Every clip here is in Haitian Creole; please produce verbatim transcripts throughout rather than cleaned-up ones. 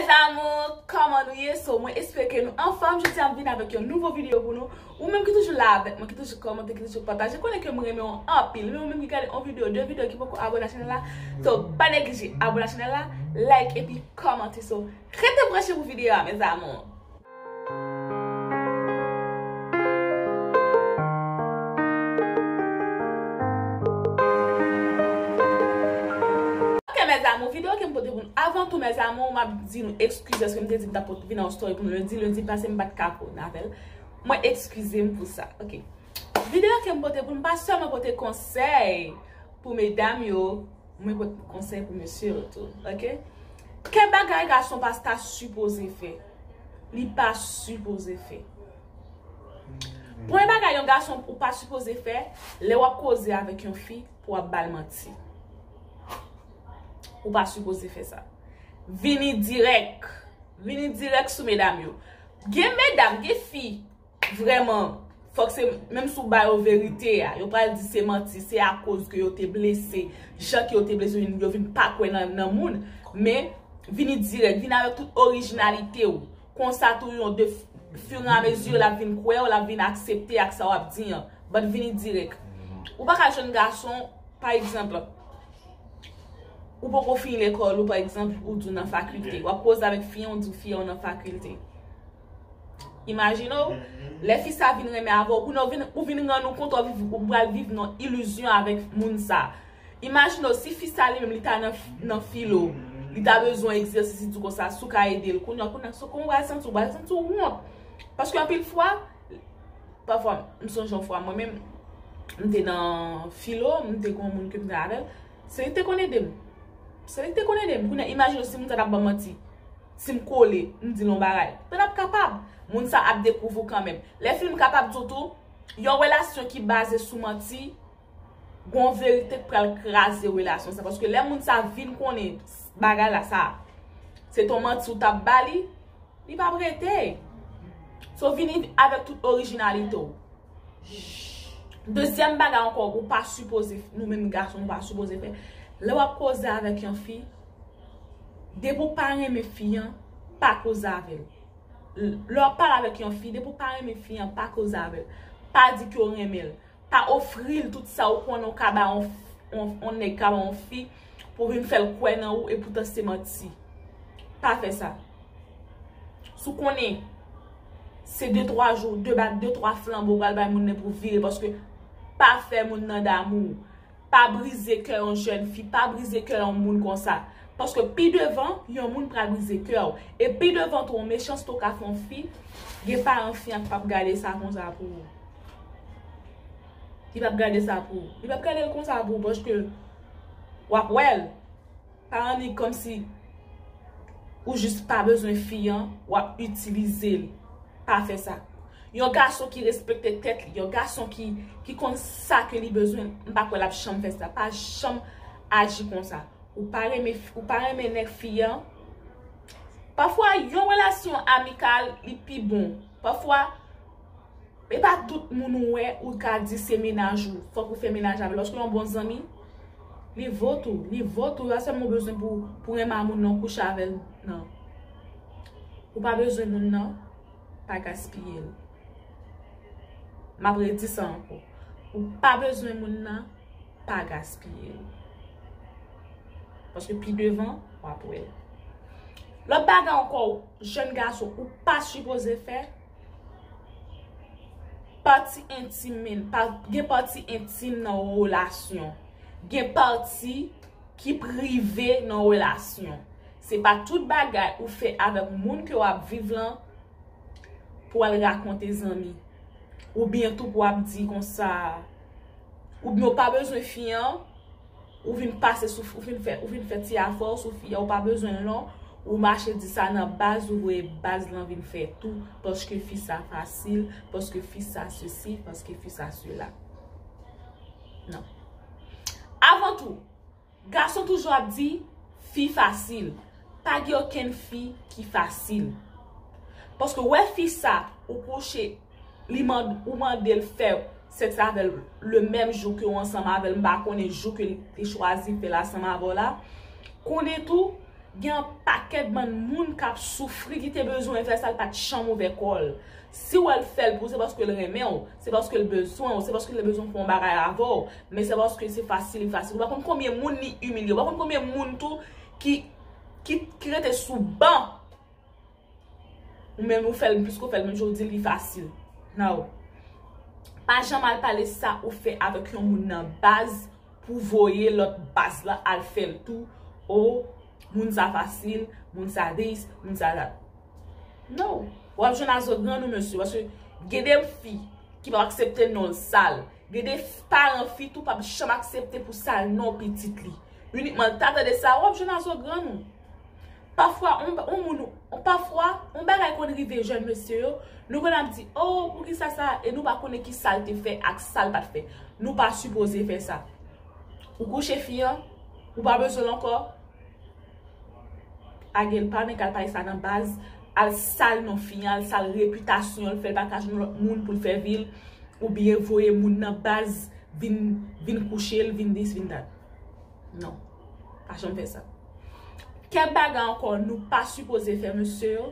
Mes amours, kòman nou ye? So, mwen espere ke nou anfòm. Jodi a m vin avèk yon nouvo videyo pou nou. Ou menm ki toujou la avèk mwen, ki toujou kòmante, ki toujou pataje, konnen ke mwen renmen w anpil. Men ou menm ki gade yon videyo, de videyo ki poko abòne a chanèl la, so, pa neglije abòne a chanèl la, like epi kòmante. So, rete branche pou videyo a, mes amours. Ok, mes amours, videyo ke m pote pou nou. Avan tou, mes amours, m ap di nou eskize, paske m te di m t ap pot-, vin an story pou nou lendi. Lendi pase, m pa t ka vin avè l. Mwen eskize m pou sa. Ok. Videyo ke m pote pou nou, m pa sèlman pote konsèy pou medam yo, mwen pote konsèy pou mesye yo tou. Ok? Kèk bagay gason pa ta sipoze fè. Li pa sipoze fè. Premye bagay yon gason ou pa sipoze fè, lè w ap koze avèk yon fi, pou w ap ba l manti. Ou pa sipoze fè sa. Vini dirèk. Vini dirèk sou medam yo. Gen medam, gen fi, vrèman, fòk se, menm si w ba yo verite a, yo pral di se manti, se akoz ke yo te blese, jan ke yo te blese, yo vin, yo vin pa kwè nan, nan moun. Men, vini dirèk, vin avèk tout orijinalite w. Konsa tou, yon de, fur et à mesure, l ap vin kwè w, l ap vin aksepte ak sa w ap di an. But vini dirèk. Ou pa ka jwenn gason, pa egzanp, ou poko fini lekòl ou, pa egzanp, ou di w nan fakilte. W ap koze avèk fi an, ou di w fi an nan fakilte. Imajine w, lè fi sa vin renmen avè w, kounye a ou vin, ou vin rann ou kont ou viv, ou pral viv nan ilizyon avèk moun sa. Imajine w, si fi sa li menm li ta nan, nan filo, li ta bezwen egzèsis, li di w konsa, si w ka ede l, kounye a, kounye a, so kòman w pral santi w? W pral santi w wont. Paske anpil fwa, pafwa, m sonje yon fwa, mwen menm, m te nan filo, m te gen yon moun ke m te avè l, se li ki te konn ede m. Se li ki te konn ede m. Kounye a, imajine w si moun sa t ap ban m manti. Si m kole, m di l yon bagay. Sa t ap kapab. Moun sa ap dekouvri w kanmenm. Lè fini m kapab di w tou, yon relasyon ki baze sou manti, gon verite k pral kraze relasyon sa. Paske lè moun sa vin konnen bagay la sa, se t on manti ou t ap ba li, li p ap rete. So, vini avèk tout orijinalite w. Dezyèm bagay ankò, ou pa sipoze, nou menm gason, nou pa sipoze fè. Lè w ap koze avèk yon fi, depi w pa renmen fi an, pa koze avè l. Lè w ap pale avèk yon fi, depi w pa renmen fi an, pa koze avè l. Pa di ke w renmen l. Pa ofri l tout sa ou konnen w ka ba yon, yon, yon nèg ka ba yon fi pou vin fè l kwè nan ou, epoutan se manti. Pa fè sa. Si w konnen se de twa jou, de ba, de twa flanbo w pral bay moun nan pou vire, paske pa fè moun nan damou. Pa brize kè yon jèn fi, pa brize kè yon moun konsa. Paske pi devan, yon moun pral brize kè w. E pi devan tou, yon mechanste w ka fè yon fi, gen paran fi an k p ap gade sa konsa pou ou. Li p ap gade sa pou ou. Li p ap gade l konsa pou ou, paske w ap wè l. Pa annik kòmsi ou jis pa bezwen fi an, w ap itilize l. Pa fè sa. Yon gason ki respekte tèt li, yon gason ki, ki konn sa ke li bezwen, m pa kwè l ap janm fè sa. Pa janm aji konsa. Ou pa renmen, ou pa renmen nèg fi an. Pafwa, yon relasyon amikal, li pi bon. Pafwa, e pa tout moun ou wè ou ka di se mennaj ou. Fòk ou fè mennaj avè l. Lòske yon bon zanmi, li vo tou. Li vo tou. Pa sèlman ou bezwen pou, pou renmen a moun nan, kouche avè l. Non. Ou pa bezwen moun nan, pa gaspiye l. M ap redi sa ankò. Ou pa bezwen moun nan, pa gaspiye l. Paske pi devan, w ap wè l. Lòt bagay ankò, jèn gason, ou pa sipoze fè pati entim, men, pa, gen pati entim nan yon relasyon. Gen pati ki prive nan yon relasyon. Se pa tout bagay ou fè avèk moun ke w ap viv lan pou al rakonte zanmi. Oubyen tou pou ap di konsa, oubyen ou pa bezwen fi an, ou vin pase sou, ou vin fè, ou vin fè ti afè w sou fi an, ou pa bezwen l non, ou mache di sa nan baz ou, voye baz lan vin fè tou, paske fi sa fasil, paske fi sa sesi, paske fi sa sela. Non. Avan tou, gason toujou ap di, fi fasil. Pa gen okenn fi ki fasil. Paske w wè fi sa, ou kouche, li mand-, ou mande l fè sèks avè l le menm jou ke w ansanm avè l, m pa konnen jou ke li te chwazi fè l ansanm avè w la. Konnen tou, Gen yon pakèt bann moun k ap soufri ki te bezwen fè sa, l pa t janm ouvè kò l. Si w wè l fè l pou w, se paske l renmen w, se paske l bezwen w, se paske l te bezwen fè yon bagay avè w, men se paske se fasil, li fasil. Ou pa konn konbyen moun li imilye, ou pa konn konbyen moun tou ki, ki, ki rete sou ban. Ou menm ou fè l, piske w fè l, menm jan w di l li fasil. No. Pa janm al pale sa ou fè avèk yon moun nan baz pou voye lòt baz la al fè l tou. O, moun sa fasil, moun sa this, moun sa that. No. W ap jwenn a zo grann ou, mesye, paske gen de fi ki p ap aksepte non l sal. Gen de paran fi tou p ap janm aksepte pou sal non pitit li. Inikman l ta tande sa, w ap jwenn a zo grann ou. Pafwa, on, on moun, pafwa, on bagay konn rive jèn mesye yo, nou konn ap di, o, poukisa sa, e nou pa konnen ki sa l te fè ak sa l pa t fè. Nou pa sipoze fè sa. Ou kouche fi an, ou pa bezwen l ankò, lage l pa, men k al pale sa nan baz, al sal non fi an, al sal repitasyon l, fè l pa ka jwenn lòt moun pou l fè vi l, oubyen voye moun nan baz vin, vin kouche l, vin this, vin that. Non. Pa janm fè sa. Kèk bagay ankò nou pa sipoze fè, mesye yo.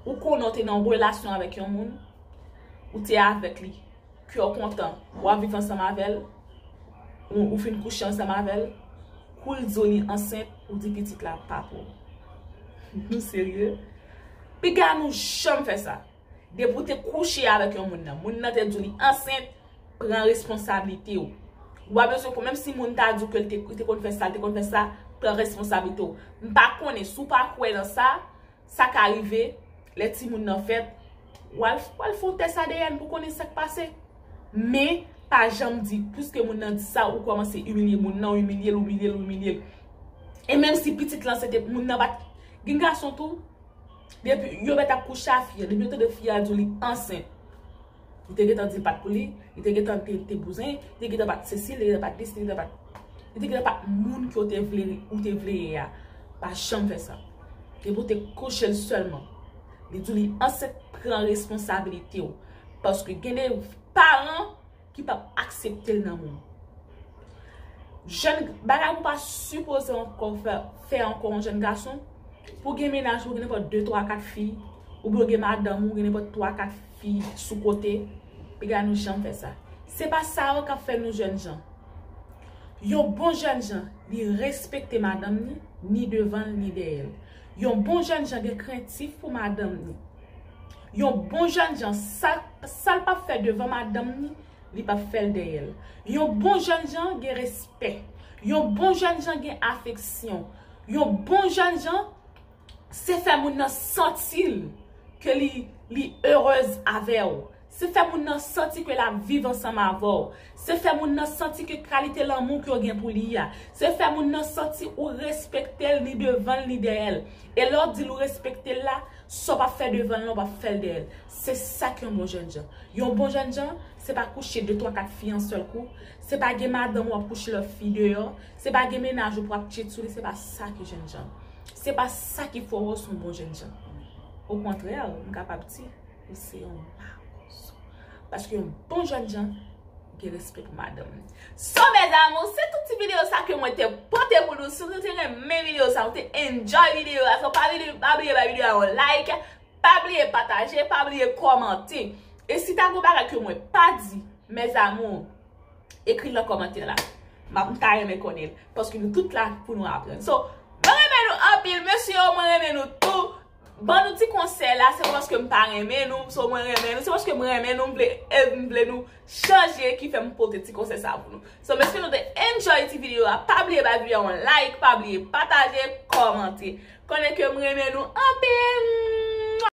Ou konnen w te nan relasyon avèk yon moun, ou te avèk li, kè w kontan, w ap viv ansanm avè l, ou, ou fin kouche ansanm avè l, kou l di w li ansent, ou di pitit la pa pou ou. Nou serye? Piga nou janm fè sa. Depi w te kouche avèk yon moun nan, moun nan te di w li ansent, pran responsablite w. Ou pa bezwen konn, menm si moun ta di w ke l te, te konn fè sa, l te konn fè sa, pran responsablite w. M pa konnen, si w pa kwè nan sa, sa ka rive, lè timoun nan fèt, w al, w al fè yon tès A D N pou konnen sa k pase. Men, pa janm di, piske moun nan di sa, ou kòmanse imilye moun nan, ou imilye l, ou imilye l, ou imilye l. E menm si pitit lan se te moun nan pa t, gen gason tou, depi yo mèt ap kouche a fi an, depi yo tande fi a di w li ansent, li te gentan di l pa t pou li, li te gentan te, te bouzen, li te gentan pa t sesi, li te gentan pa t dis, li te gentan pa t, li te gentan pa t moun ke w te vle, ou te vle ye a. Pa janm fè sa. Depi w te kouche l sèlman, li di w li ansent, pran responsablite w. Paske gen de paran ki p ap aksepte l nan men w. Jèn, bagay ou pa sipoze ankò fè, fè ankò yon jèn gason, pou gen mennaj ou, gen nenpòt de, twa, kat fi, oubyen ou gen madanm ou, gen nenpòt twa, kat fi sou kote, piga nou janm fè sa. Se pa sa yo k ap fè nou jèn jan. Yon bon jèn jan, li respekte madanm ni, ni devan l, ni dèyè l. Yon bon jèn jan gen krentif pou madanm ni. Yon bon jèn jan, sa, sa l p ap fè devan madanm ni, li p ap fè l dèyè l. Yon bon jèn jan gen respè. Yon bon jèn jan gen afeksyon. Yon bon jèn jan, se fè moun nan santi l ke li, li erez avè w. Se fè moun nan santi ke l ap viv ansanm avè w. Se fè moun nan santi ke kalite lanmou ke w gen pou li a. Se fè moun nan santi ou respekte l ni devan l ni dèyè l. E lè w di l ou respekte l la, sa w p ap fè devan l lan, w p ap fè l dèyè l. Se sa k yon bon jèn jan. Yon bon jèn jan, se pa kouche de, twa, kat fi an sèl kou. Se pa gen madanm ou ap kouche lòt fi deyò. Se pa gen mennaj ou pou ap tchit sou li. Se pa sa ki jèn jan. Se pa sa ki fè w se yon bon jèn jan. Okontrè, m kapab di, ou se yon mawòz. Paske yon bon jèn jan gen respè pou madanm li. So, mes amours, se tout ti videyo sa ke mwen te pote pou nou. Si nou te renmen videyo sa, nou te enjoy videyo a, so pa bliye, pa bliye bay videyo a yon like, pa bliye pataje, pa bliye kòmante. E si ta gen bagay ke mwen pa di, mes amours, ekri l nan kòmantè la. M ap, m ta renmen konnen l. Paske nou tout la pou nou aprann. So, mwen renmen nou anpil, mesye yo, mwen renmen nou tou. Ban nou ti konsèy la, se pa paske m pa renmen nou, so mwen renmen nou, se paske mwen renmen nou, m vle, e m vle nou chanje ki fè m pote ti konsèy sa pou nou. So, mesye, nou te enjoy ti videyo a, pa bliye bay videyo a yon like, pa bliye pataje, kòmante. Konnen ke m renmen nou anpil.